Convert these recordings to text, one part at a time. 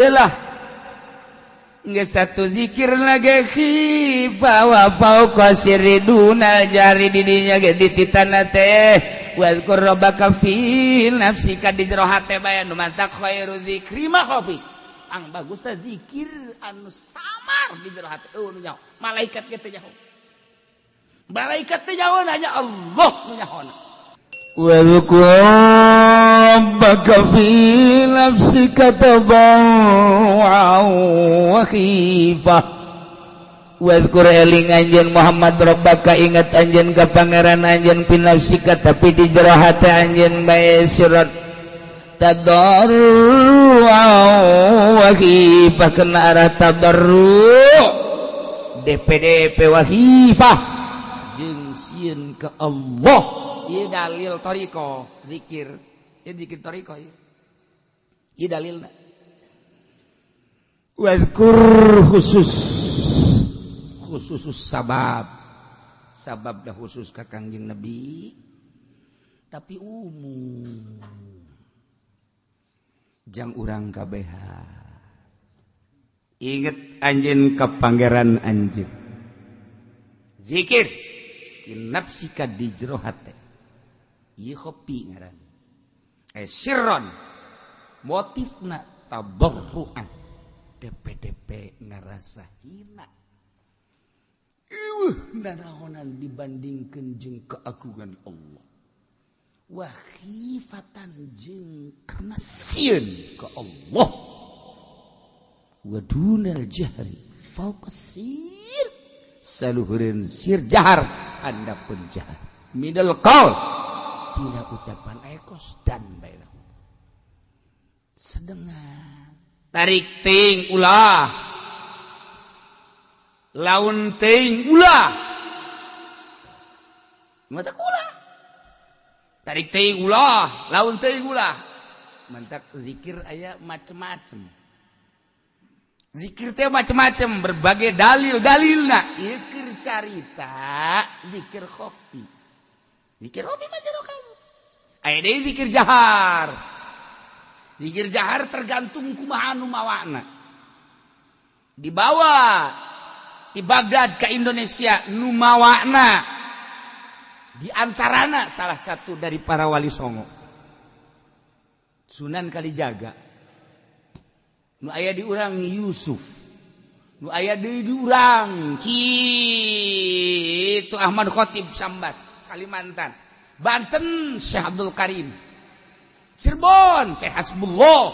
Lah, geus satu zikir lagi khifa wa fauqa sirri dunal jari, didinya ge dititana teh wazkur rabbaka fi nafsika, di jero hate bae. Nu mantak khairu zikri ma khafi, ang bagus teh zikir anu samar di jero hate. Oh, nu nyaho malaikat ge teu nyaho, malaikat teu nyaho, hanya Allah nu nyahona. واذكر ربك في نفسك تضرعا وخيفة. واذكر eling anjeun Muhammad, rabbaka ingat anjeun ka Pangeran anjeun, fi nafsika tapi di jero hate anjeun bae, surat tadarru'a wa khifah, kena arah tadarru DPDP, wa khifah jeung sieun ka Allah. Ieu dalil thariqoh zikir, ieu zikir thariqoh, ieu ieu dalilna. Wadkur khusus, khusus sabab, sabab dah khusus ka Kangjeng Nabi, tapi umum jang urang kabeha. Inget anjeun ka Pangeran anjeun, zikir nafsika di jero hate, ieu khofi ngaran, eh sirron, motifna tabarruan, DPDP ngarasa hina. Ieuh nanaonan dibandingkeun jeung keagungan Allah. Wa khifatan jeung kana sieun ka Allah. Wa dunal jahri fauqa sir, saluhureun sir jahar, handapun jahar, minal qaul tina ucapan ekos dan bae sedengan. Tarik ting ulah, laun ting ulah, mata ulah, tarik ting ulah, laun ting ulah. Mantak zikir aya macem-macem, zikir teh macem-macem, berbagai dalil dalilna. Ieu keur carita zikir khofi. Zikir khofi mah jero kamu. Aya deui zikir jahar. Zikir jahar tergantung kumaha anu mawana. Dibawa di Baghdad ke Indonesia, nu mawana di antarana salah satu dari para wali songo, Sunan Kalijaga. Nu aya di urang Yusuf, nu aya deui di urang kitu Ahmad Khatib Sambas, Kalimantan, Banten Syekh Abdul Karim, Cirebon Syekh Hasbullah,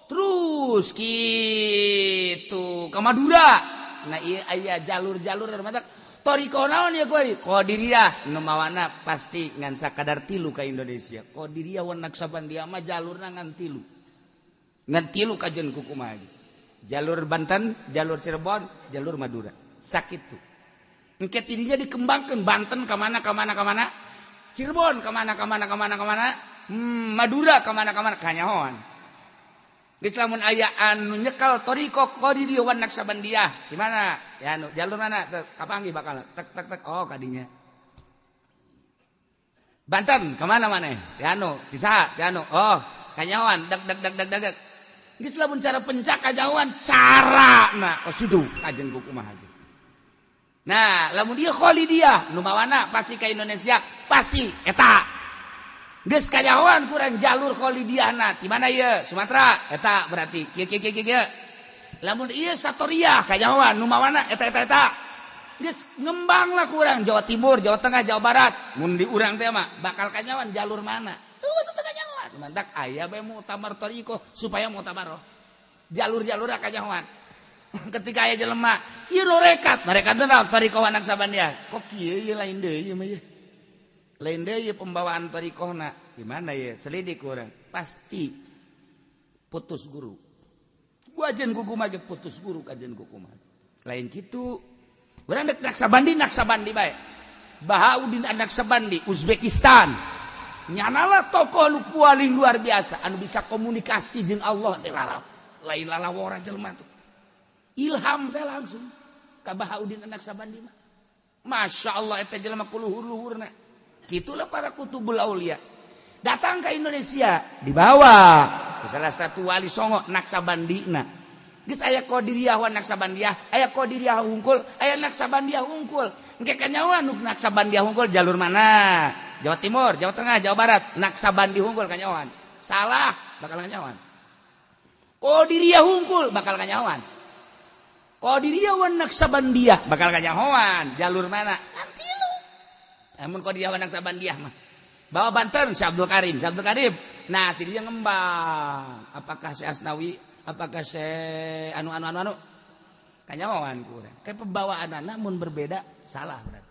terus gitu ke Madura. Nah, iya aya jalur-jalur mata thariqoh naon ya kuari Qadiriyah, nu mawana pasti ngan sakadar tilu ka Indonesia. Qadiriyah wan Naqsyabandiyah mah jalurna ngan tilu, ngan tilu kajen kukumaha, jalur Banten, jalur Cirebon, jalur Madura. Sakit tuh engke tidinya dikembangkan, Banten kemana kemana kemana, Cirebon kemana kemana kemana kemana, Madura kemana kemana, kanyahoan. Geus lamun aya anu nyekal thariqoh Qadiriyah wan Naqsyabandiyah gimana ya, anu jalur mana kapanggih bakal tek tek tek, oh kadinya Banten kemana mana ya, anu bisa ya, anu oh kanyahoan, dek dek dek dek dek. Geus lamun cara pencak kanyahoan cara nah kos kitu kajen kumaha. Nah, lamun dia Khalidiyah nu mawana pasti ke Indonesia pasti eta. Geus kanyahoan kurang jalur Khalidiyahna di mana ieu? Sumatera eta berarti kieu kieu kieu kieu. Lamun ieu Satoriyah kanyahoan nu mawana eta eta eta. Geus ngembang lah kurang Jawa Timur, Jawa Tengah, Jawa Barat. Mun di urang teh mah bakal kanyahoan jalur mana? Tuh nu teu kanyahoan. Mantak aya bae muktamar thariqoh supaya muktamar jalur-jalur kanyahoan. Ketika aya jelema ieu norekat, norekat teh naon? Thariqoh Naqsyabandiyah. Kok kieu ieu, lain deui ieu mah ieu. Lain deui pembawaan thariqohna. Gimana ya? Selidik urang. Pasti putus guru. Gua ajen kuku mah putus guru kajen kuku mah. Lain kitu. Urang dek Naqsyabandi, Naqsyabandi bae. Bahauddin Naqsyabandi, Uzbekistan. Nyanalah tokoh nu paling luar biasa anu bisa komunikasi jeung Allah teh lalap. Lain lalawora jelema tuh. Ilham teh langsung ka Bahauddin Naqsyabandi mah. Masya Allah eta jelema kuluhur-luhurna. Gitulah para kutubul aulia. Datang ke Indonesia dibawa Salah satu wali songo Naksabandina. Geus aya Qadiriyah wa Naksabandiyah, aya Qadiriyah hungkul, aya Naksabandiyah hungkul. Engke kanyahoan nu Naksabandiyah hungkul jalur mana? Jawa Timur, Jawa Tengah, Jawa Barat, Naksabandi hungkul kanyahoan. Salah, bakal kanyahoan. Qadiriyah hungkul bakal kanyahoan. Qadiriyah wa Naksabandiyah bakal kanyahoan. Jalur mana? Kan tilu. Amun Qadiriyah wa Naksabandiyah mah. Bawa Banten Syekh Abdul Karim, Syekh Abdul Karim. Nah, tidinya ngembang. Apakah Syekh Asnawi, apakah Syekh anu anu anu anu? Kanyahoan kurang. Kayak pembawaan anak mun berbeda salah berarti.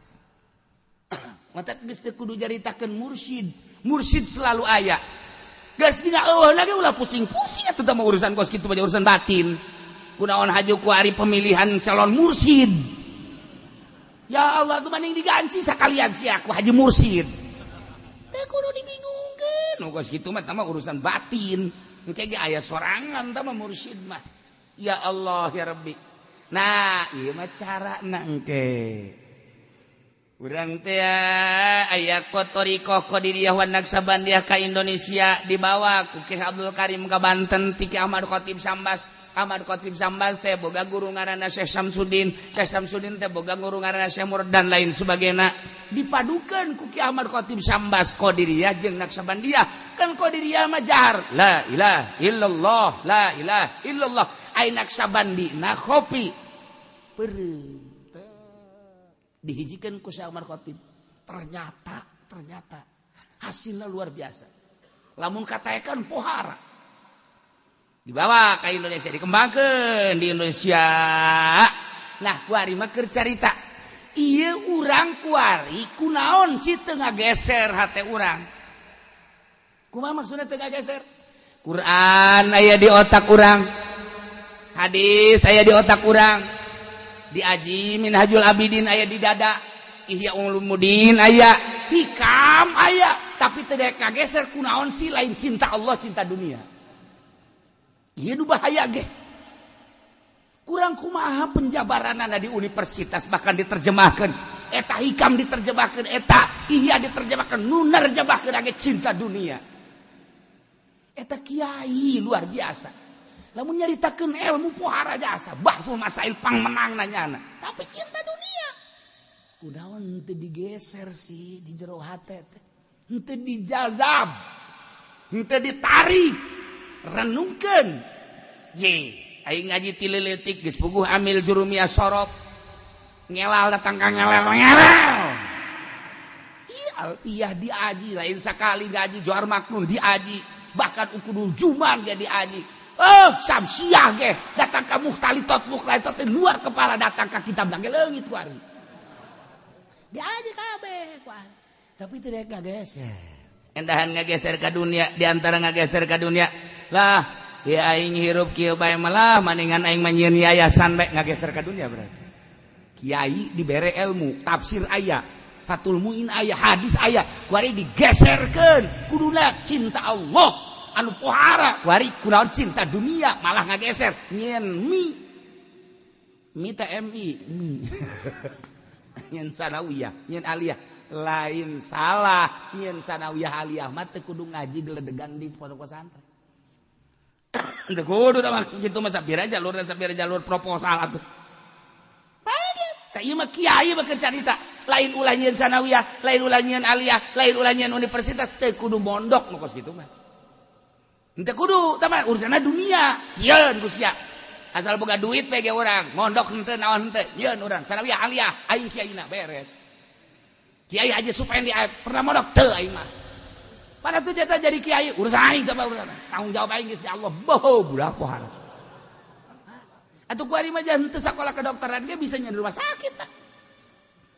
Mata geus teu kudu jaritakeun mursyid. Mursyid selalu aya. Geus dina eueuh lagi ulah pusing-pusing atuh mah urusan kos kitu mah urusan batin. Kunaon haju ku ari pemilihan calon mursyid. Ya Allah tuh mending diganti sakalian sia ku haji mursyid. Teu kudu dibingungkeun. Nu kos kitu mah mah urusan batin. Engke ge aya sorangan tah mah mursyid mah. Ya Allah ya Rabbi. Nah, ieu mah carana engke. Urang teh aya thoriqoh Qadiriyah wa Naksabandiyah ka Indonesia dibawa ku Ki Abdul Karim ka Banten ti Ki Ahmad Khatib Sambas. Ahmad Khatib Sambas teh boga guru ngaranna Syekh Samsudin. Syekh Samsudin teh boga guru ngaranna Syekh Murad dan lain sebagainya. Dipadukeun ku Ki Ahmad Khatib Sambas Qadiriyah jeung Naksabandiyah. Kan Qadiriyah mah jahar la ilaha illallah, la ilaha illallah. Ai Naksabandina khofi. Peureum dihijikan ku Syekh Ahmad Khatib. Ternyata ternyata hasilnya luar biasa. Lamun katakan pohara dibawa ke Indonesia, dikembangkan di Indonesia. Nah, kuari mah keur carita. Ieu urang kuari kunaon sih teu ngageser hate urang. Kumaha maksudna teu ngageser? Quran aya di otak urang. Hadis aya di otak urang. Diaji Minhajul Abidin aya di dada. Ihya Ulumuddin aya, Hikam aya, tapi teu ngageser kunaon sih lain cinta Allah, cinta dunia. Ieu nu bahaya ge. Kurang kumaha penjabaranana di universitas bahkan diterjemahkan. Eta Hikam diterjemahkan, eta Ihya diterjemahkan, nu nerjemahkeun ge cinta dunia. Eta kiai luar biasa. Lamun nyaritakeun ilmu pohara jasa, bahsul masail pangmenang nanyana. Tapi cinta dunia. Kunaon teu digeser sih di jero hate teh. Henteu dijazab. Henteu ditarik. Renungkeun. Je, aing ngaji ti leutik geus puguh amil jurumiyah sorop. Ngelal datang ka ngelel-ngelel. Ih, alfiyah diaji, lain sakali ngaji Johar Maknun diaji, bahkan Ukudul Juman ge diaji. Oh, Samsiah ge datang ka Muhtalitot Mukhlaitot luar kepala datang ka kitab ge leungit ku ari. Diaji kabeh ku ari. Tapi teu rek ngageser. Endahan ngageser ka dunia, di antara ngageser ka dunia. Lah, ya aing hirup kieu bae malah maningan aing mah nyieun yayasan bae ngageser ka dunia berarti. Kiai dibere ilmu, tafsir aya, Fathul Muin aya, hadis aya, ku ari digeserkeun kuduna cinta Allah anu pohara, kuari kunaon cinta dunia malah ngageser nyieun mi mi TMI mi nyieun sanawiyah nyieun aliyah lain salah nyieun sanawiyah aliyah mah teu kudu ngaji geledegan di pondok pesantren. Teu kudu tah kitu mah sapira jalur sapira jalur proposal atuh. Tah ieu mah kiai mah keur carita lain ulah nyieun sanawiyah lain ulah nyieun aliyah lain ulah nyieun universitas teu kudu mondok mah kos kitu mah. Henteu kudu tah mah urusanna dunia. Sieun ku sia. Asal boga duit we ge urang, mondok henteu naon henteu, nyieun urang sanawiyah aliyah aing kiaina beres. Kiai Haji Supendi pernah mondok teu aing mah. Pada tuh jatah jadi kiai urusan aing teh urusan. Tanggung jawab aing geus di Allah. Boho budak pohara. Atuh ku ari mah henteu sakola kedokteran ge bisa nyieun rumah sakit tah.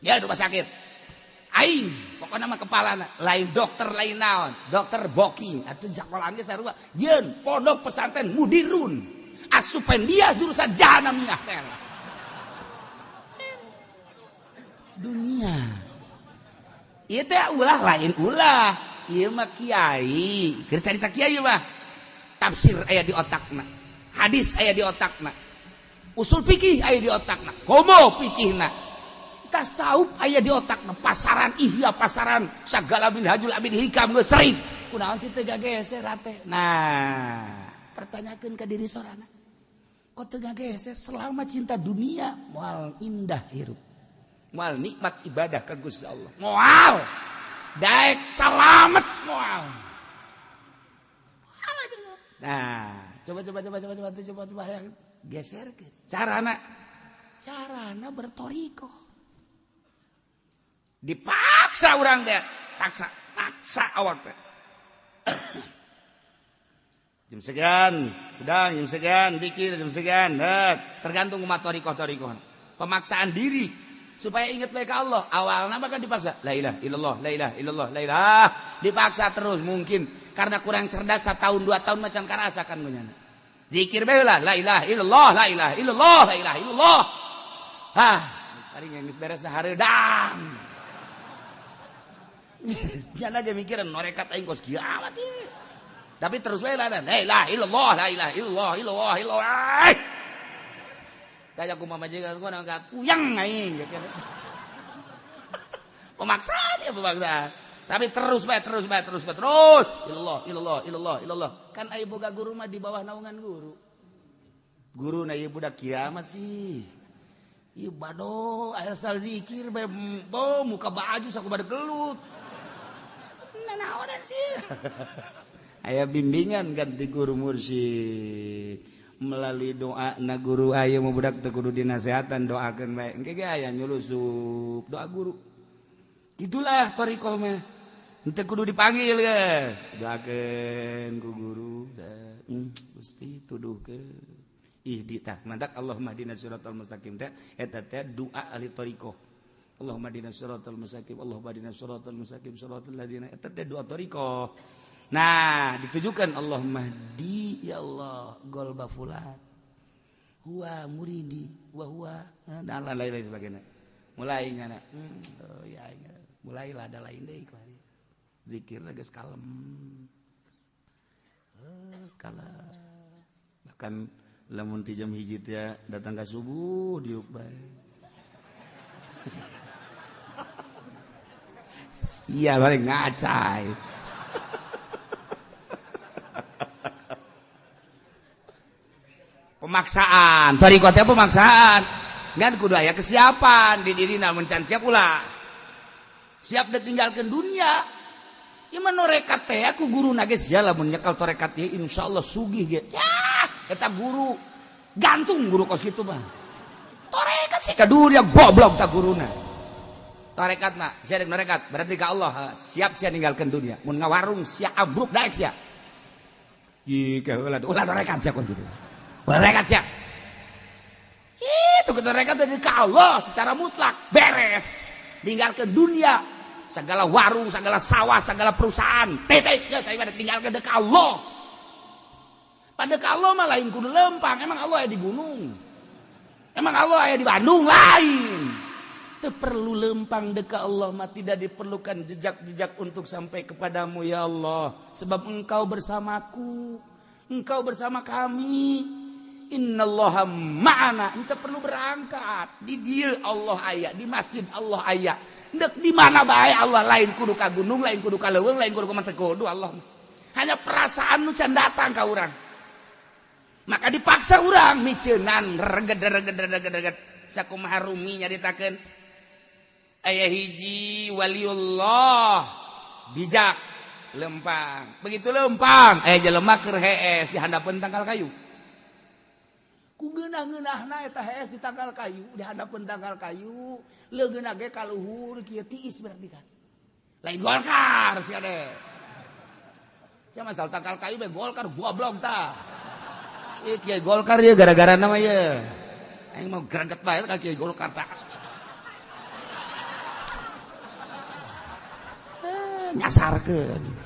Ya rumah sakit. Aing pokokna mah kepalana lain dokter lain naon, dokter booking atuh sakolahan ge sarua. Yeun pondok pesantren mudirun. Asupendia jurusan jahanamiyah teras. Dunia. Ieu teh ulah lain ulah. Ieu mah kiai, keur carita kiai mah. Tafsir aya di otakna. Hadis aya di otakna. Usul fikih aya di otakna. Komo fikihna. Tasawuf aya di otakna, pasaran Ihya, pasaran sagala Minhajul Abidin Hikam geus sering. Kunaon sih teu gageser hate. Nah, Pertanyakeun ka diri sorangan. Kok teu ngageser selama cinta dunia moal indah hirup. Moal nikmat ibadah ka Gusti Allah. Moal. Daek salamet moal. Nah, coba yang geser ke. Carana bertoriko. Dipaksa urang teh, paksa awak teh. Jam sekian, udang jam sekian, dikir jam sekian, tergantung umat torikoh. Pemaksaan diri supaya ingat baik Allah. Awalnya bahkan dipaksa, la ilaha illallah, la ilaha illallah, la ilaha. Dipaksa terus mungkin karena kurang cerdas 1 tahun 2 tahun macam karasa kan munyana. Zikir bae lah, la ilaha illallah, la ilaha illallah, la ilaha illallah. Hah, tadi geus beres hareudang. Jangan aja mikiran norekat aing kos kieu amat ieu. Tapi terus we lah, la ilaha illallah, la ilaha illallah, illallah, illallah. Tanya ku mama jeung ku nangka puyeng aing. Pemaksaan ya pemaksaan. Tapi terus bae, terus. Illallah, illallah, illallah, illallah. Kan aya boga guru mah di bawah naungan guru. Guru na ieu budak kiamat sih. Ieu bado asal zikir bae bo muka baju sakumaha gelut. Nanaonan sih. Aya bimbingan ganti guru mursyid melalui doa na guru aya mau budak teu kudu dinasehatan doakeun bae engke ge aya nyulusup doa guru. Itulah thariqah mah. Henteu kudu dipanggil geus. Doakeun ku guru. Gusti tuduhkeun. Ihdi tah mantak Allahumma hdina siratal mustaqim teh eta teh doa ahli thariqah. Allahumma hdina siratal mustaqim, Allahumma hdina siratal mustaqim siratal ladzina eta teh doa thariqah. Nah, ditujukan Allahumma hdi ya Allah golba fulan huwa muridi wa huwa dan lain-lain sebagainya. Mulai ngana. Oh ya mulailah ada lain deui kuari. Zikirna geus kalem. Kalem. Bahkan lamun ti jam 1 teh datang ka subuh diuk bae. Sia bari ngacai. Pemaksaan, thariqah teh pemaksaan. Ngan kudu aya kesiapan di dirina mun can siap ulah. Siap dek tinggalkeun dunia. Ieu mah norekat teh aku guru na geus sia lamun nyekel torekat ieu insyaallah sugih ge. Yah, eta guru gantung guru kos kitu mah. Torekat sih ka dunia goblok ta guruna. Torekat mah sia dek norekat berarti ka Allah siap sia ninggalkeun dunia. Mun ngawarung sia ambruk daek sia. Ih, kaheula ulah torekat sia kos kitu. Mereka siap. Itu mereka dari ke Allah secara mutlak beres. Tinggalkan dunia, segala warung, segala sawah, segala perusahaan. Titik ya saya pada tinggalkan ke Allah. Pada ke Allah mah lain kudu lempang. Emang Allah aya di gunung. Emang Allah aya di Bandung lain. Teu perlu lempang deka Allah mah tidak diperlukan jejak-jejak untuk sampai kepadamu ya Allah. Sebab Engkau bersamaku, Engkau bersama kami. Innallaha ma'ana. Ente perlu berangkat. Di dieu Allah aya, di masjid Allah aya. Ndek di mana bae Allah lain kudu ka gunung, lain kudu ka leuweung, lain kudu ka manteu kudu Allah. Hanya perasaan nu can datang ka urang. Maka dipaksa urang miceunan reged-reged. Sakumaha Rumi nyaritakeun aya hiji waliullah bijak lempang. Begitu lempang aya jelema keur hees di handapeun tangkal kayu. Ku geunah-geunahna eta hees di tangkal kayu, di handapeun tangkal kayu, leungeunna ge ka luhur kieu tiis berarti kan. Lain Golkar sia deh. Sia masal tangkal kayu bae Golkar goblok tah. Ieu kiai Golkar ieu gara-gara nama ieu. Aing mau greget bae ka kiai Golkar tah. Nyasarkeun.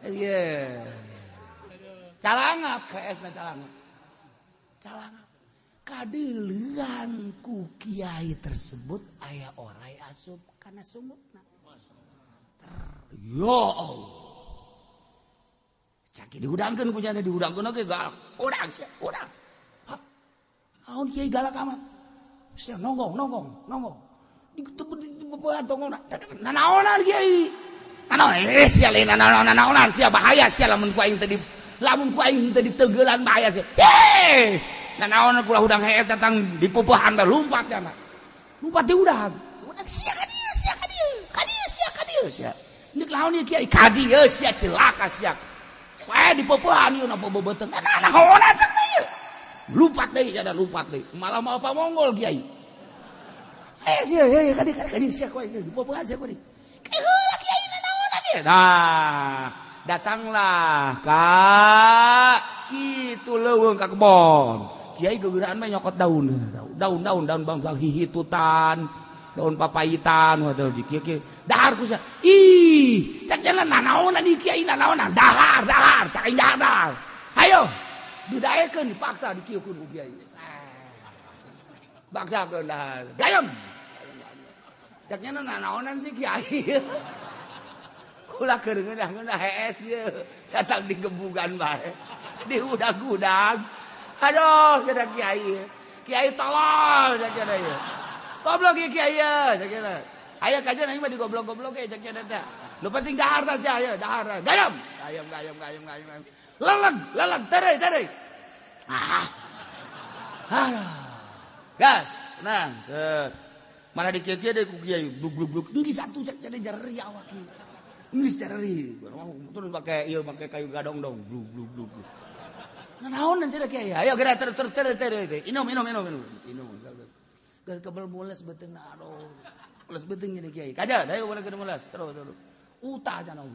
Iya. Calangap KS na calangap. Calangap. Kadeulean ku kiai tersebut aya orai asup kana sumutna. Ya Allah. Caki dihudangkeun ku jana dihudangkeun oge galak. Udang sia, udang. Hah? Naon kiai galak amat? Sia nonggong. Pupuhan tongona. Nanaonan kiai. Nanaon sia lain nanaonan sia bahaya sia lamun ku aing teu di lamun ku aing teu ditenggelan bahaya sia. Heh. Nanaonan kula hudang heet datang di pupuhan bae lumpat ya mah. Lumpat di udang. Udang sia ka dieu sia ka dieu. Ka dieu sia ka dieu sia. Nek laon ieu kiai ka dieu sia celaka sia. Wae di pupuhan ieu na beubeuteng. Nanaonan cek ieu. Lumpat deui ada lumpat deui. Malah mau apa Mongol kiai. Sia sia ka dieu sia ku aing di pupuhan sia ku dieu. Heula kiai nanaonan ieu. Nah, datanglah ka kitu leuweung ka kebon. Kiai gegeraan mah nyokot daun, daun daun daun bangsa hihitutan, daun papayitan waduh di kieu kieu. Dahar ku sia. Ih, cak jalan nanaonan ieu kiai nanaonan. Dahar, dahar, cak aing dahar, dahar. Hayo. Didaekeun dipaksa dikieukeun ku kiai. Baksakeun dahar. Gayem. Cak nya nanaonan sih kiai. Kula keur ngeunah-ngeunah hees ieu. Datang di gebugan bae. Di udag-udag. Aduh, cenah kiai. Kiai tolol cak cenah ieu. Goblok ieu kiai ieu cak cenah. Aya kajian aing mah digoblok-goblok ge cak cenah teh. Nu penting dahar tah sia ieu, dahar. Gayem. Gayem gayem gayem gayem. Leleg, leleg, terei, terei. Ah. Aduh. Gas, tenang. Terus. Malah dikieu-kieu deui ku kiai, blug blug blug. Geus atuh cak cenah jeri awak ieu. Geus jeri. Terus make ieu make kayu gadong dong, blug blug blug. Naon cenah kiai? Ayo geura terus terus terus terus. Inum inum inum inum. Inum. Geus kebel mules beuteungna aduh. Mules beuteung jadi kiai. Kaja, ayo boleh ke mules. Terus terus. Utah cenah.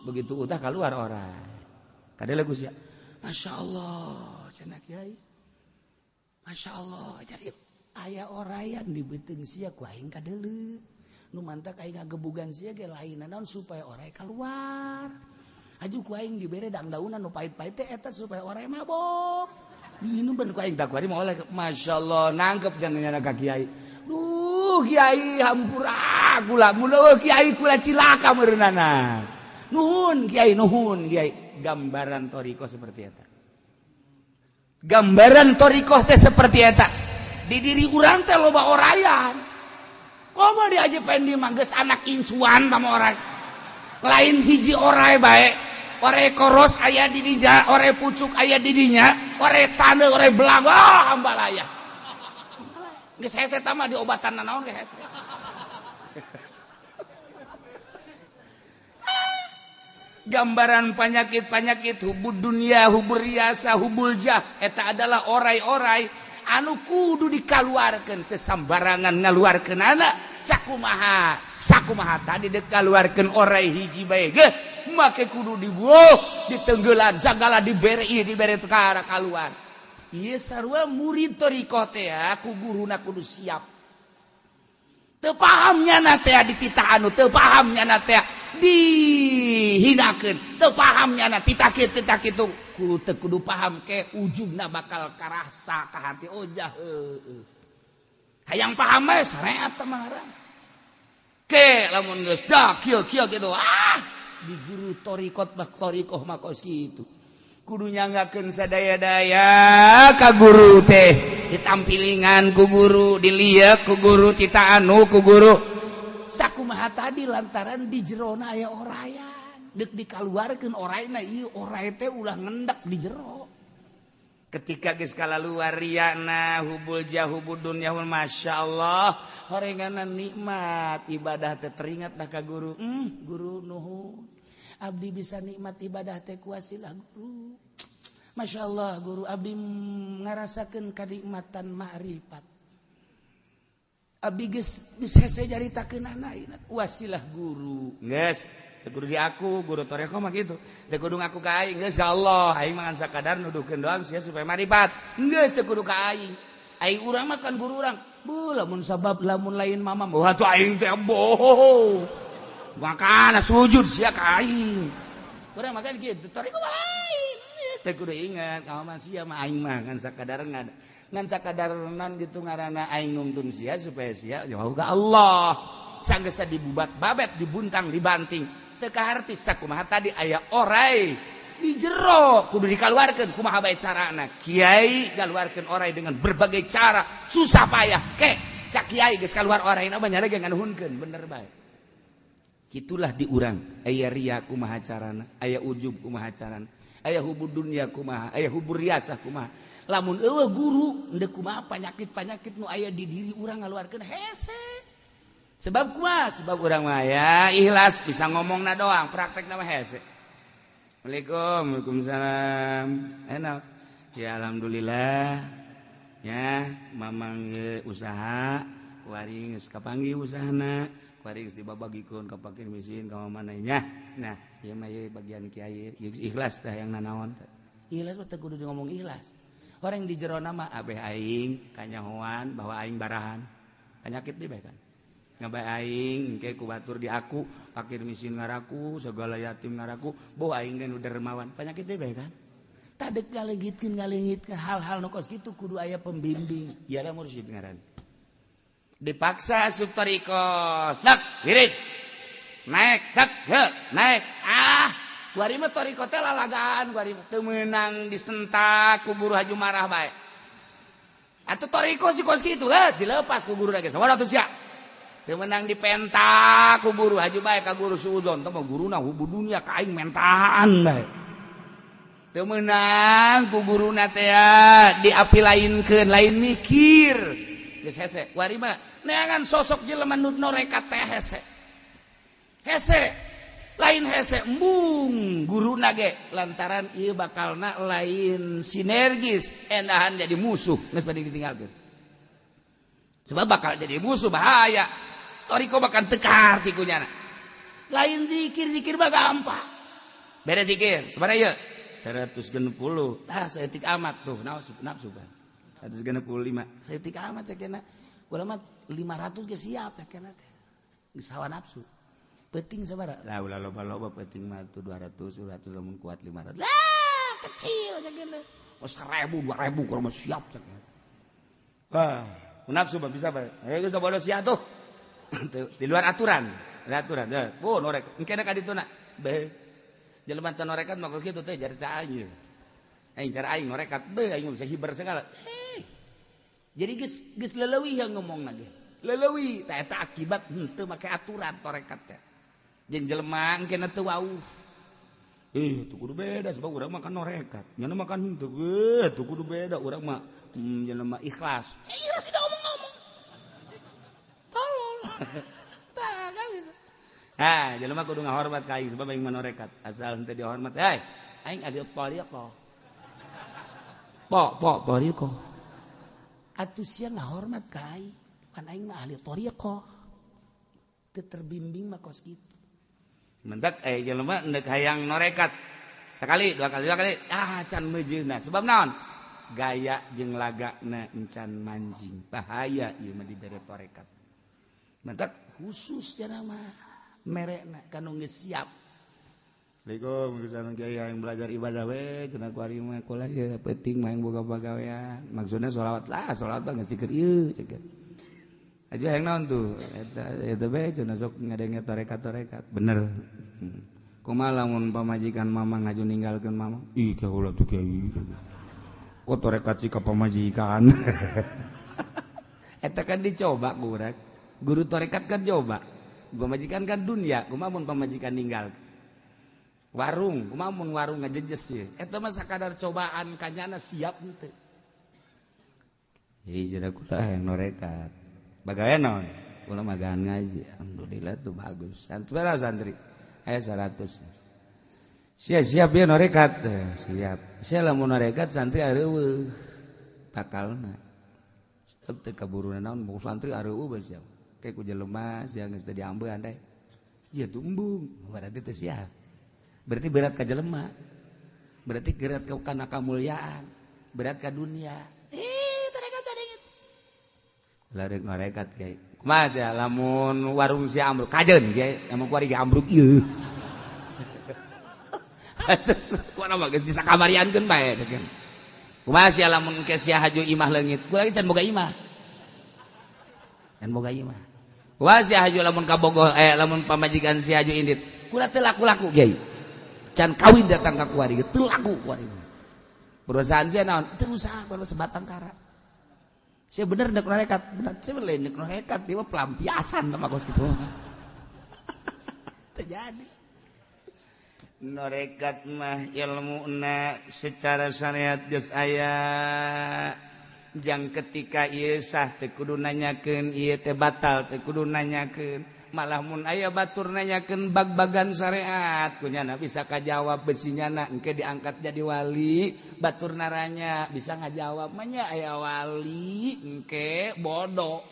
Begitu utah keluar orang. Kadele Gus ya. Masya Allah, cenah kiai. Masya Allah, jadi aya orayan di beuteung sia ku aing kadeuleu. Nu mantak aing ngagebugan sia ge lain naon supaya oray keluar. Aju ku aing dibere dangdaunan nu pahit-pahit teh eta supaya oray mabok. Diinum ben ku aing tak kuari moal. Masya Allah, nangkep jangan ka kiai. Duh, kiai hampura kula mun eueuh kiai kula cilaka meureunana. Nuhun kiai, nuhun kiai. Gambaran thoriqoh seperti eta. Gambaran thoriqoh teh seperti eta. Di diri urang teh loba orayan. Komo di Haji Pendi mah geus anak incuan sama oray. Lain hiji oray bae. Oray koros aya di dinya, oray pucuk aya di dinya, oray taneuh, oray belang, wah ambalaya. Geus hese tah mah diobatan nanaon ge hese. Gambaran penyakit-penyakit hubud dunia, hubur riasa, hubul jah, eta adalah orai-orai anu kudu dikaluarkeun teu sambarangan ngaluarkeun anak. Sakumaha, sakumaha tadi dek kaluarkeun orai hiji bae geuh, make kudu dibuh, ditenggelan sagala dibere ieu dibere teu ka kaluar. Ieu sarua murid thoriqoh teh ku guruna kudu siap. Teu paham nyana teh dititah anu teu paham nyana teh dihinakeun, teu paham nyana titah kieu titah kitu, kudu teu kudu paham ke ujungna bakal karasa ka hati ojah heueuh. Hayang paham bae sareat teh mah ngaran. Ke lamun geus dah kieu kieu kitu ah di guru thoriqot bah thoriqoh mah kos kitu. Kudu nyanggakeun sadaya-daya ka guru teh, ditampilingan ku guru, dilieuk ku guru, tita anu ku guru. Sakumaha tadi lantaran di jerona aya orayan, deuk dikaluarkeun orayna ieu oray teh ulah ngendak di jero. Ketika geus kalaluar riana hubul jah hubud dunya masya Allah, horenganan nikmat ibadah teh teringat dah ka guru. Guru nuhun. Abdi bisa nikmat ibadah teh kuasilah guru. Masya Allah guru abdi ngarasakeun kanikmatan ma'rifat. Abdi geus geus hese caritakeun anak wasilah guru. Geus teu kudu di aku guru thoriqoh mah kitu. Teu kudu ngaku ka aing geus ka Allah. Aing mah ngan sakadar nuduhkeun doang sia supaya ma'rifat. Geus teu kudu ka aing. Aing urang mah kan guru urang. Bu lamun sabab lamun lain mama wah tuh aing teh bohong. Makana sujud sia ka aing. Urang makan kitu thoriqoh mah lain. Teu kudu ingat kamu mah sia mah aing mah ngan sakadar ngan sakadar nan gitu ngaranna aing nungtun sia supaya sia jauh ka Allah. Sanggeus dibubat babet dibuntang dibanting. Teu kaharti sakumaha tadi aya orai di jero kudu dikaluarkeun kumaha bae carana. Kiai ngaluarkeun orai dengan berbagai cara susah payah ke Cak kiai geus kaluar orain mah nyana ge nganuhunkeun bener bae. Kitulah di urang aya riya kumaha carana, aya ujub kumaha carana, aya hubud dunya kumaha, aya hubur riasah kumaha. Lamun eueuh guru endek kumaha penyakit-penyakit nu aya di diri urang ngaluarkeun hese. Sebab kumaha? Sebab urang mah ya ikhlas bisa ngomongna doang, praktekna mah hese. Assalamualaikum, waalaikumsalam. Enak. Ya alhamdulillah. Ya, mamang usaha, kuari geus kapanggih usahana, kuari geus dibabagikeun ka fakir miskin ka mana nya. Nah, ieu mah ieu bagian kiai ikhlas tah yang nanaon teh. Ikhlas mah teu kudu ngomong ikhlas. Orang di jero nama abeh aing kanyahoan bahwa aing barahan. Penyakit deui bae kan. Ngabae aing engke ku batur di aku, fakir miskin ngaraku, segala yatim ngaraku, boh aing ge nu dermawan. Penyakit deui bae kan. Tadek ngaleungitkeun hal-hal nu kos kitu kudu aya pembimbing. Ieu mursyid ngaran. Dipaksa asup thariqah, tak wirid. Naik, tak, he, naik. Ah, kuari mah thariqah teh lalagaan kuari mah teu meunang disentak ku guru haju marah bae. Atuh thariqah si kos kitu geus dilepas ku guru lagi. Sabaraha atuh sia? Teu meunang dipentak ku guru haju bae ka guru suudzon, teh mah guruna hubu dunya ka aing mentaan bae. Teu meunang ku guruna teh diapi lainkeun lain mikir. Geus hese kuari mah neangan sosok jelema nu norekat teh hese. Hese lain hese embung guruna ge lantaran ieu bakalna lain sinergis endahan jadi musuh geus bade ditinggalkeun. Sebab bakal jadi musuh bahaya. Thariqah bakal teu kaharti ku nyana. Lain zikir zikir mah gampang. Beda zikir sabaraha ieu? 160. Tah saeutik amat tuh nafsu nafsu kan. 165. Saeutik amat sakena. Kula mah 500 ge siap sakena teh. Geus hawa nafsu. Penting sabaraha? Lah ulah loba-loba penting mah tuh 200, 200 lamun kuat 500. Lah kecil sakena. Oh 1000, 2000 kurang mah siap sakena. Wah, nafsu mah bisa bae. Eh geus bodoh sia tuh. Di luar aturan, di aturan. Oh, norek. Engke ka dituna. Be. Jelema teu norekat mah kos kitu teh jari aing. Aing cara aing norekat, be aing bisa hiber segala. Hei. Jadi geus geus leleuwih yang ngomong lagi. Leleuwih tah eta akibat henteu make aturan torekat teh. Jeung jelema engke teu wauh. Eh, tuh kudu beda sebab urang mah kan norekat. Nyana makan henteu, eh tuh kudu beda urang mah jelema ikhlas. Eh, ikhlas sudah ngomong-ngomong. Tolol. Tah kan gitu. Ah, jelema kudu ngahormat ka aing sebab aing mah norekat. Asal henteu dihormat, hei, aing ahli thariqah. Po po thariqah. Atuh sia ngahormat ka aing, pan aing mah ahli thariqah. Teu terbimbing mah kos kitu. Mentak jelema endek hayang norekat. Sekali, dua kali, ah can meujeuna. Sebab naon? Gaya jeung lagana encan manjing. Bahaya ieu mah dibere torekat. Mentak khusus cenah mah merekna kanu geus siap. Assalamualaikum, waalaikumsalam kiai yang belajar ibadah we cenah ku ari mah kula ieu penting mah yang boga pagawean. Maksudna sholawat lah, sholawat mah geus dikeun ieu cek. Aja yang naon tuh eta eta bae cenah sok ngadenge torekat-torekat. Bener. Kumaha lamun pamajikan mama ngaju ninggalkeun mama? Ih kaula tuh kiai. Kok torekat sih ka pamajikan? Eta kan dicoba ku urang. Guru torekat kan coba. Pamajikan kan dunia, kumaha mun pamajikan ninggal? Warung, kumaha mun warung ngajejes sih. Eta mah sakadar cobaan kanyana siap henteu. Hei cenah kula yang norekat. Bagawe naon? Kula magaan ngaji. Alhamdulillah tuh bagus. Santri berapa santri? Aya 100. Siap siap ya norekat. Siap. Sia lamun norekat santri areueuh. Bakalna. Sebab teu kaburuna naon mau santri areueuh bae sia. Kayak ku jelema sia geus teu diambean teh. Ieu tuh embung, berarti teu siap. Berarti berat ka jelema. Berarti berat ka kana kamuliaan, berat ka dunia. Eh, tarekat tarekat. Larek norekat kiai. Kumaha teh lamun warung sia ambruk kajeun kiai, lamun kuari ge ambruk ieu. Kuana mah geus bisa kamariankeun bae teh. Kumaha sia lamun ke sia haju imah leungit, kula ge can boga imah. Can boga imah. Kumaha sia haju lamun kabogoh lamun pamajikan sia haju indit, kula teu laku-laku kiai. Can kawin datang ka kuari ge teu laku kuari. Perusahaan sia naon? Teu usaha kuari sebatang kara. Saya bener dek harekat, bener saya lain dek harekat, dia mah pelampiasan sama kos kitu. Terjadi. Norekat mah ilmuna secara syariat geus aya. Jang ketika ieu sah teu kudu nanyakeun, ieu teh batal teu kudu nanyakeun. Malah mun aya batur nanyakeun bag-bagan syariat kunyana bisa kajawab besinya na engke diangkat jadi wali, batur naranya bisa ngajawab mah nya aya wali engke bodoh.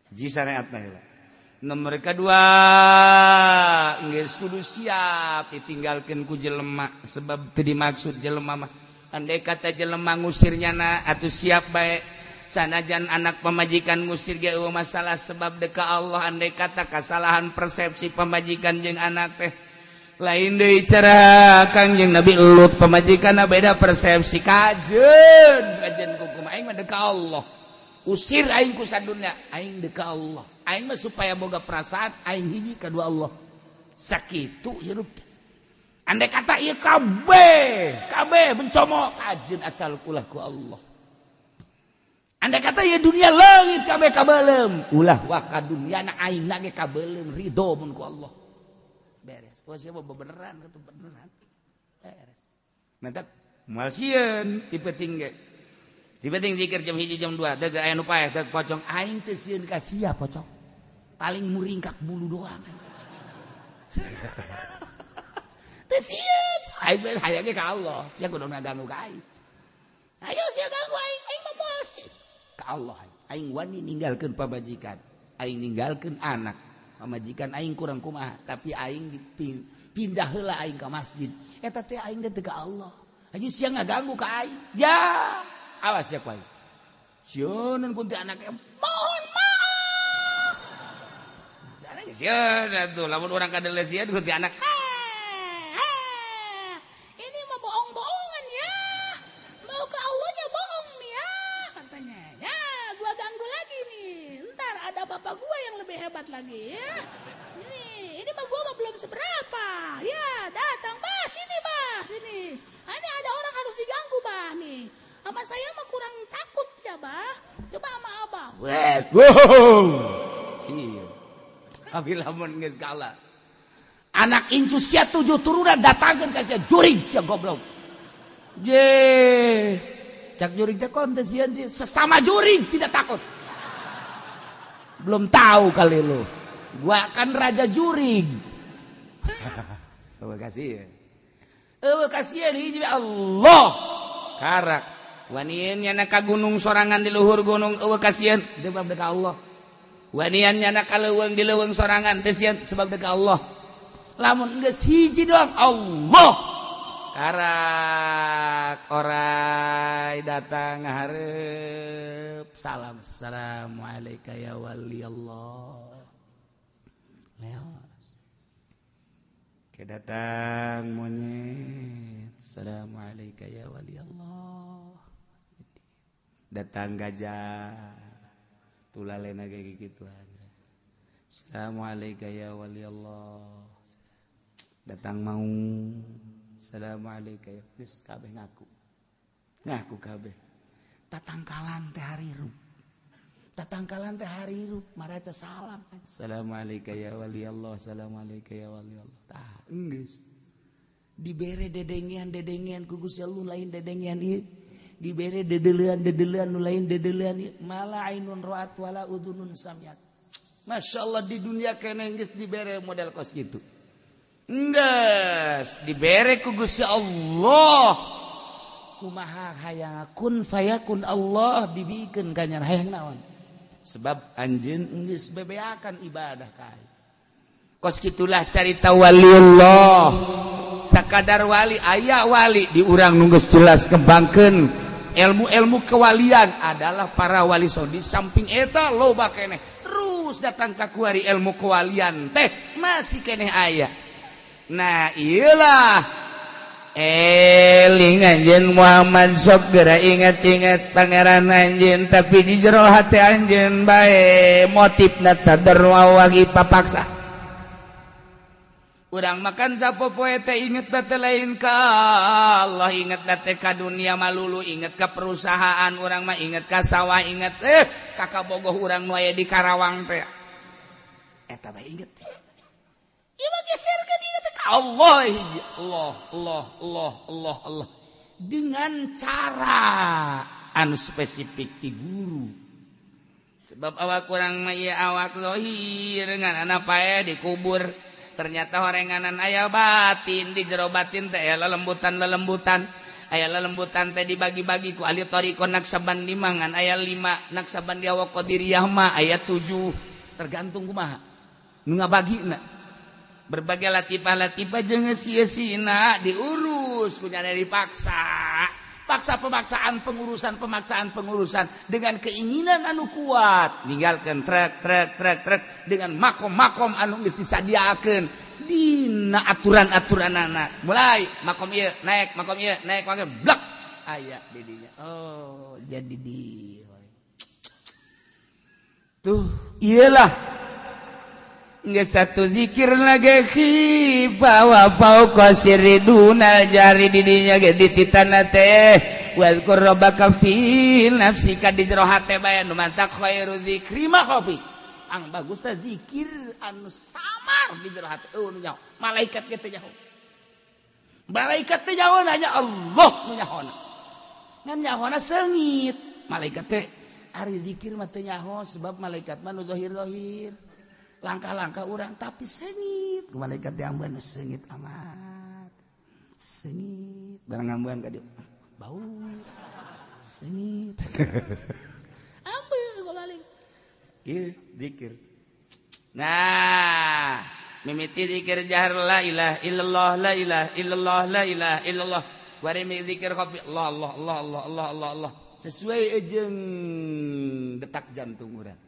Ji syariat mah heula. Nomor kedua geus kudu siap ditinggalkeun ku jelema sebab teu dimaksud jelema mah. Andai kata jelema ngusir nyana atuh siap bae. Sanajan anak pamajikan ngusir ge eueuh masalah sebab deka Allah. Andai kata kasalahan persepsi pamajikan jeung anak teh lain deui cara Kangjeng Nabi Lut pamajikanna beda persepsi kajeun kajeun kumaha aing mah deka Allah. Usir aing ku sadunya aing deka Allah. Aing mah supaya boga perasaan aing hiji kadua Allah. Sakitu hirup teh. Andai kata ieu kabeh, kabeh mencomok kajeun asal ulah ku Allah. Andai kata ieu dunia leungit kabeh kabeuleum, ulah wah ka dunia na aing ge kabeuleum ridho mun ku Allah. Beres. Wah sia beneran kitu beneran. Beres. Mantap moal sieun tipe tinggi. Tipe tinggi zikir jam 1 jam 2 deuk aya nu paeh deuk pocong aing teu sieun ka sia pocong. Paling muringkak bulu doang. Teu sieun aing mah hayang ge ka Allah, sia kudu ngaganggu ka aing. Ayo sia ganggu aing, aing mah moal sieun. Ka Allah aing wani ninggalkeun pamajikan, aing ninggalkeun anak. Pamajikan aing kurang kumaha, tapi aing dipindah heula aing ka masjid. Eta teh aing teh ka Allah. Ayo sia ngaganggu ka aing. Ya, awas sia ku aing. Sieun kun teh anaknya mohon maaf. Sieun atuh lamun urang kadele sieun kun teh anak. Ini mah bohong-bohongan ya. Mau ke Allahnya bohong nih ya katanya. Ya, gua ganggu lagi nih. Ntar ada bapak gua yang lebih hebat lagi ya. Ini mah gua mah belum seberapa. Ya, datang bah sini bah sini. Ah, ini ada orang harus diganggu bah nih. Sama saya mah kurang takut ya bah. Coba sama abah. Weh, wow. Iya. Tapi lamun geus kalah. Anak incu sia 7 turunan datangkeun ka sia jurig sia goblok. Je. Cak jurig teh kon teh sieun sih sesama jurig tidak takut. Belum tahu kali lu. Gua kan raja jurig. Terima kasih ya. Eueuh kasihan hiji Allah. Karak wanian nyana ka gunung sorangan di luhur gunung eueuh kasihan sebab deka Allah. Wanian nyana ka leuweung di leuweung sorangan teu sieun sebab deka Allah. Lamun geus hiji doang Allah. Karak orai datang hareup salam assalamualaikum ya wali Allah. Leos. Ke datang monyet assalamualaikum ya wali Allah. Datang gajah tulalena kayak gitu. Assalamualaikum ya wali Allah. Datang mau assalamualaikum ya geus kabeh ngaku. Ngaku kabeh. Tatangkalan teh harirup. Tatangkalan teh harirup maraca salam. Assalamualaikum ya wali Allah, assalamualaikum ya wali Allah. Tah geus. Dibere dedengean-dedengean ku Gusti Allah lain dedengean ieu. Dibere dedelean-dedelean nu lain dedelean ieu. Mala ainun ra'at wala udhunun samiat. Masya Allah di dunia kene geus dibere model kos kitu. Geus dibere ku Gusti Allah. Kumaha hayang kun fayakun Allah dibikeun ka nya hayang naon. Sebab anjeun geus bebeakan ibadah ka aing. Kos kitulah carita waliullah. Sakadar wali aya wali di urang nu geus jelas kembangkeun ilmu-ilmu kewalian adalah para wali so di samping eta loba keneh terus datang ka kuari ilmu kewalian teh masih keneh aya. Nah iyalah eling anjeun Muhammad sok geura ingat-ingat pangeran anjeun tapi di jero hati anjeun bae motifna tadarru wagi papaksa. Urang makan sapopoe teh inget teh lain ka Allah, inget teh ka dunia malulu, inget ka perusahaan urang mah, inget ka sawah, inget ka kabogoh urang nu aya di Karawang teh. Eta bae inget teh. Ieu mah geserkeun inget ka Allah hiji. Allah, Allah, Allah, Allah, Allah. Dengan cara anu spesifik ti guru. Sebab awak kurang mah ieu awak zahir ngan anak pae dikubur. Ternyata horenganan aya batin, di jero batin teh aya lelembutan-lelembutan. Aya lelembutan teh dibagi-bagi ku ahli thariqah Naksabandi mangan aya 5, Naksabandi wa Qadiriyah mah aya 7. Tergantung kumaha nu ngabagina. Berbagai latifah-latifah jeung sieusina diurus ku nyana dipaksa. Paksa pemaksaan, pengurusan, pemaksaan, pengurusan dengan keinginan anu kuat, ninggalkeun trek trek trek trek dengan makom-makom anu geus disadiakeun dina aturan-aturanana. Mulai makom ieu naik, makom ieu naik, makom blak aya di dinya. Oh, jadi di tuh iyalah geus satu zikir lagi khifa wa fauqa sirri dunal jari di dinya ge dititana teh wazkur rabbaka fi nafsika di jero hate bae nu mantak khairu zikri ma khafi. Ang bagus teh zikir anu samar di jero hate. Eueuh nu nyaho malaikat ge teh nyaho. Malaikat teh nyaho hanya Allah nu nyahona. Ngan nyahona seungit. Malaikat teh ari zikir mah teh nyaho sebab malaikat mah nu zahir-zahir. Langkah-langkah orang tapi sengit malaikat diamban sengit amat sengit barang amban ka dieu bau sengit ambeun gua balik ieu zikir. Nah mimiti zikir jahar la ilaha illallah la ilaha illallah la ilaha illallah bari zikir khafi Allah Allah Allah Allah Allah Allah Allah sesuai jeung detak jantung urang.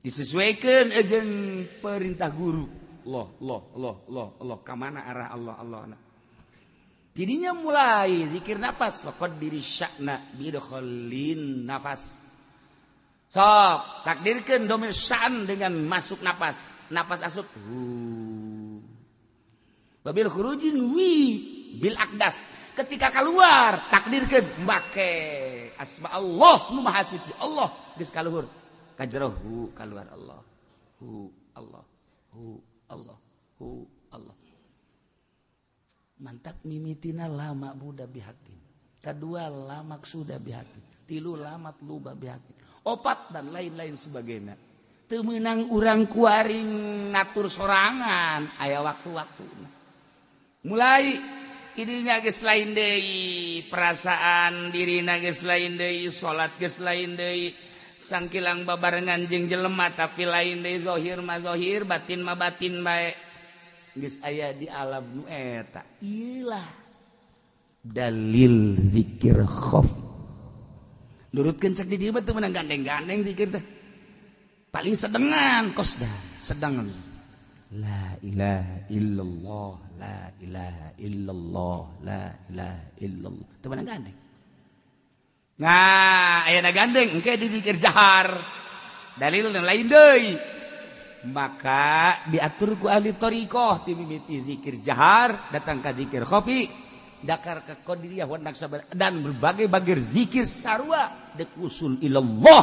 Disesuaikan jeung perintah guru. Allah, Allah, Allah, Allah, Allah. Kamana arah Allah, Allah. Jadinya mulai zikir nafas. Waqad diri syakna bidkholin nafas. Sok, takdirkan domir sya'n dengan masuk nafas. Nafas asup. Wabil khurujin wi bil akdas. Ketika keluar, takdirkan make asma Allah nu maha suci. Allah geus kaluhur. Kajrohu keluar Allah, hu Allah, hu Allah, hu Allah. Mantap mimitina lama buda bihakin. Kedua lama sudah bihakin. Tilu lama luba bihakin. Opat dan lain-lain sebagainya. Teu meunang urang kuaring ngatur sorangan aya waktu-waktuna. Mulai kidinya geus lain deui, perasaan dirina geus lain deui, salat geus lain deui. Sangkilang babarengan jeung jelema tapi lain deui zahir mah zahir, batin mah batin bae. Geus aya di alam nu eta. Ieulah dalil zikir khauf. Nurutkeun cek di dieu mah teu meunang gandeng-gandeng zikir teh. Paling sedengan kosda, sedengan. La ilaha illallah, la ilaha illallah, la ilaha illallah. Teu meunang gandeng. Nah, ayeuna gandeng engke dizikir jahar. Dalil lain deui. Maka diatur ku ahli thariqah ti mimiti zikir jahar datang ka zikir khafi, dakar ka qadiriyah wa naksabandiyah dan berbagai-bagai zikir sarua dek usul ilallah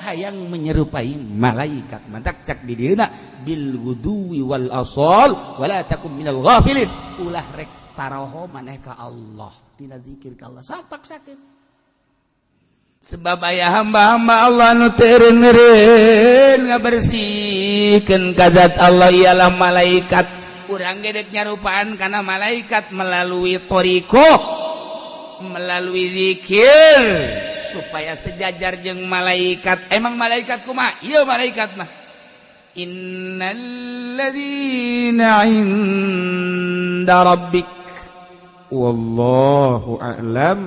hayang menyerupai malaikat. Mantak cak di dieuna bil guduwi wal asal wala takum minal ghafilin. Ulah rek paroho maneh ka Allah tina zikir ka Allah sapaksakeun. Sebab aya hamba-hamba Allah nu teu eureun ngabersihkeun ka zat Allah ialah malaikat. Urang ge deuk nyarupaan kana malaikat melalui thariqah, melalui zikir supaya sejajar jeung malaikat. Emang malaikat kumaha? Ieu malaikat mah innal ladzina 'inda rabbik wallahu a'lam.